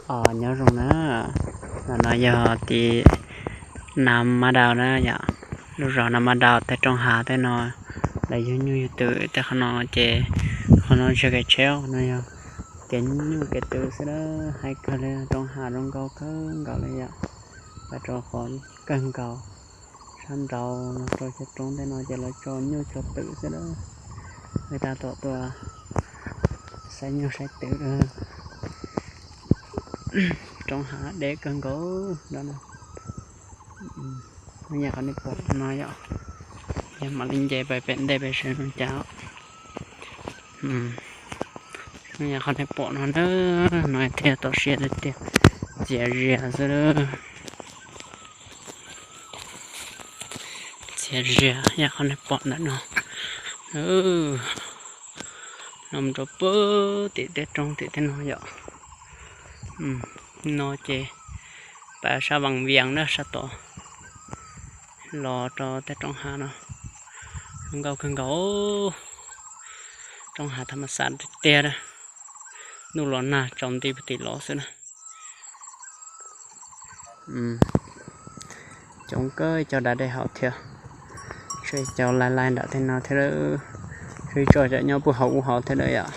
Os, nyob zoo na, no yog tim Nam Mab Dau na yom, lub zos Nam Mab Dau tej roob hav tej no, lawv yug nyuj yug twm tej qhov no ces qhov no tsis yog kev tsheb, qhov no yog kev nyuj kev twm xwb na. Haib kawg li, roob hav zoo nkauj kawg nkaus li yom, pais rau qhov kawg nkaus sab nraud rau cov roob tej no ces lawv tso nyuj tso twm xwb na. Peb tab tom tuaj saib nyuj saib twm. Roob hav deb kawg nkaus no. Yog qhov nej pom no yom, yog mam li nce pais pem ntej pem sawv no cas. Yog qhov nej pom no na, no thiaj tau siab tiag tiag, txias zias xwb. Txias zias yog qhov nej pom ntawm no. No rau puag tim tej roob tim tej no yom. No ces pab sab Vaj Vias na, sab tod los rau tej roob hav no, zoo nkauj kawg nkaus. Roob hav thas mas xas tiag tiag, ntuj los nag tsaus nti puag tim los xwb na. Coob kawg cov dav dej hauv thiab, tshuav cov lais lais nram tej no thiab, tshuav ib tsob cov nyob puag hauv ub hauv thiab lawm yom.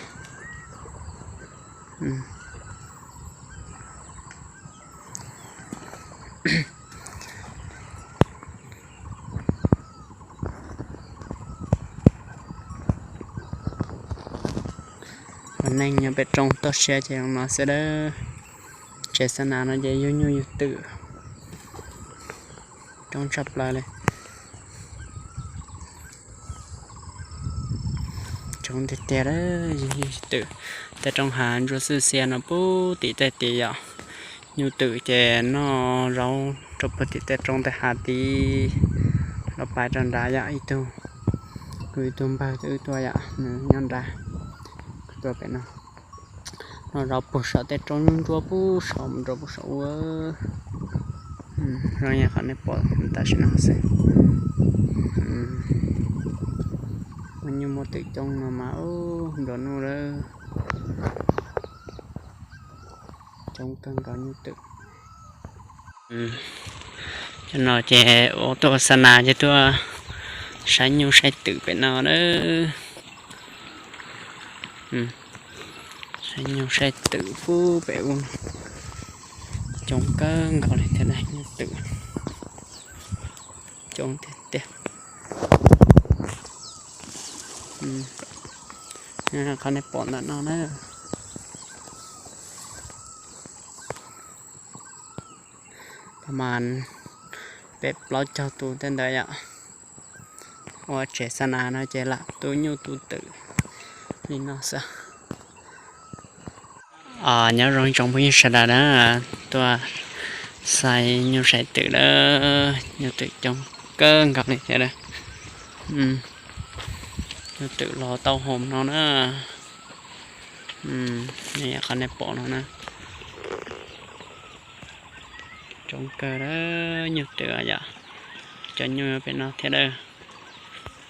Neeg nyob pem roob toj siab ces zoo no xwb dawb. Tsev xa nas no ces yug nyuj yug twm coob tshaj plaws li. Coob tiag tiag, yug nyuj yug twm. Tej roob hav ntsuab xwb xiab no puag tim tej tid yom. Nyuj twm ces noj zaub rau puag tim tej roob tej hav tid los pais rau nrad yom. Ib tug, kuv ib tug npawg twb tuaj yom, nws nyob nrad, tuaj pem no. Noj zaub puag saum tej roob ntsuab puag saum mus rau puag saum ub. Zoo yam qhov nej pom tam sim no xwb. Muaj nyuj muaj twm coob no mas nplua nuj lawm. Coob kawg nkaus nyuj twm. Cov no ces ua tuaj xa nas ces tuaj saib nyuj saib twm pem no na. Saib nyuj saib twm puag pem ub no. Coob kawg nkaus li thiab na, nyuj twm coob tiag tiag. Qhov nej pom ntawm no na, pab mas peb plaub caug tus tej ntawd yom. Ua tsev xa nas no ces lam tu nyuj tu twm li no xwb. Nyob zoo tsoom phooj ywg sawv daws na, tuaj saib nyuj saib twm lawm, nyuj twm coob kawg nkaus li thiab lawm. Nyuj twm los tau hom no na. Qhov nej pom no na, coob kawg lawm, nyuj twm yom, cov nyuj pem no thiab lawm.